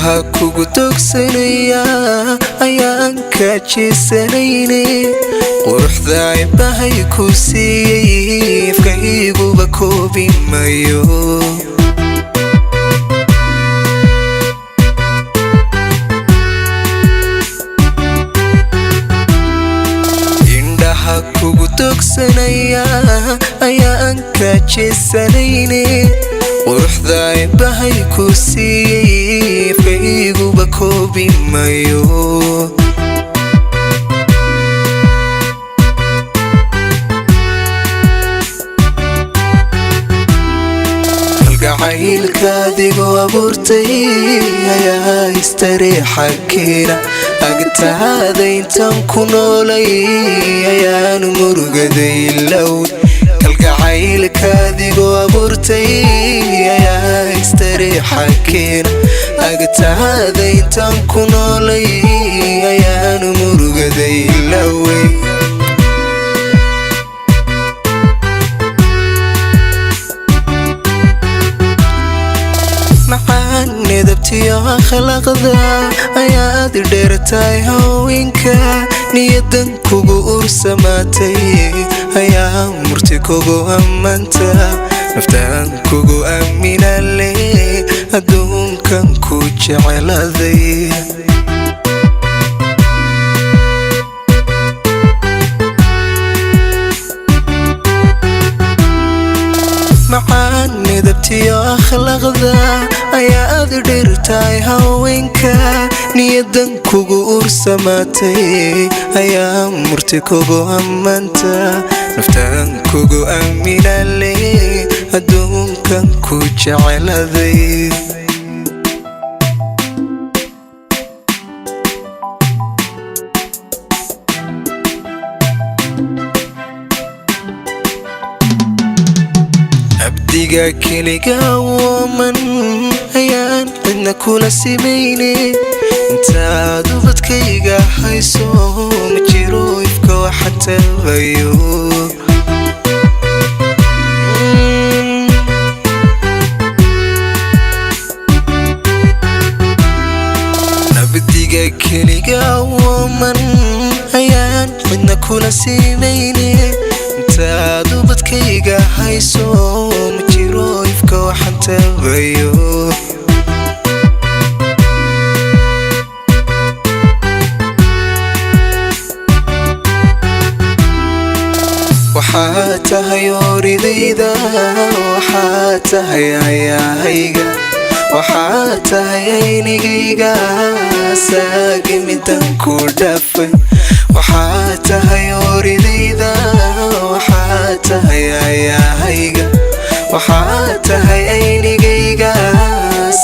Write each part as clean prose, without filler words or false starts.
Indhaha kugu dogsanaya ayaan ka jeesanayne, quruxda ibahay ku siiyey afkayguba koobi mayo. Indhaha kugu dogsanaya ayaan ka jeesanayne, quruxda ibahay ku siiyey afkayguba koobi mayo. Kalgacaylka adigoo abuurtay ayaa istareexa keena, agtaada intaan ku noolay ayaanu murugaday low. Kalgacaylka adigoo abuurtay ayaa istareexa keena, agtaada intaan ku noolay ayaanu murugaday lowey. Macaan nedabtiyo akhlaaqda ayaad dheertahay haweenka, niyadan kugu ursamaatay ayaa murti kugu ammanta, naftaan kugu aaminale, adduunkan ku jeceladay. Macaan midabtiyo akhlaaqda ayaad dhirtahay haweenka, niyadan kugu ursamaatay ayaa murti kugu ammanta, naftaan kugu aaminale, adduunkan ku jeceladay. Abdiga keliga wooman ayaan cidna kula simayne, intaad ubadkayga hayso ma jiro ifka waxa tabayo. Abdiga keliga wooman ayaan cidna kula simayne, intaad ubadkayga hayso ma jiro ifka waxaan tabayo. Waxaa tahay oridayda, waxaa tahay ayaahayga, waxaa tahay aynigayga saagi midan ku dhafay. Waxaa tahay oridayda, waxaa tahay ayaahayga, waxaa tahay aynigayga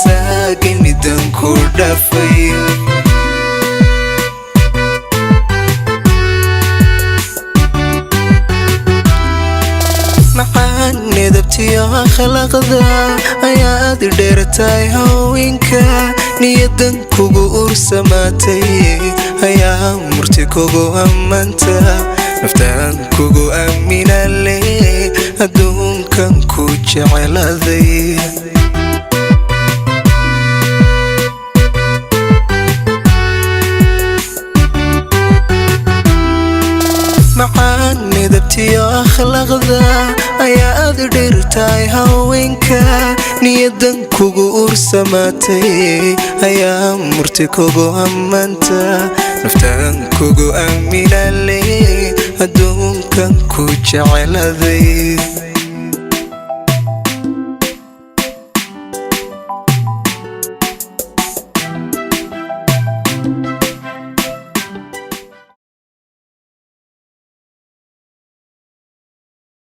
saagi midan ku dhafay. Macaan nedabtiyo akhlaaqda ayaad dheertahay haweenka, niyadan kugu ursamaatay ayaa murti kugu ammanta, naftaan kugu aaminale, adduunkan ku jeceladay. Macaan midabtiyo akhlaaqda ayaad dhirtahay haweenka, niyadan kugu ursamaatay ayaa murti kugu ammanta, naftaan kugu aaminale, adduunkan ku jeceladay.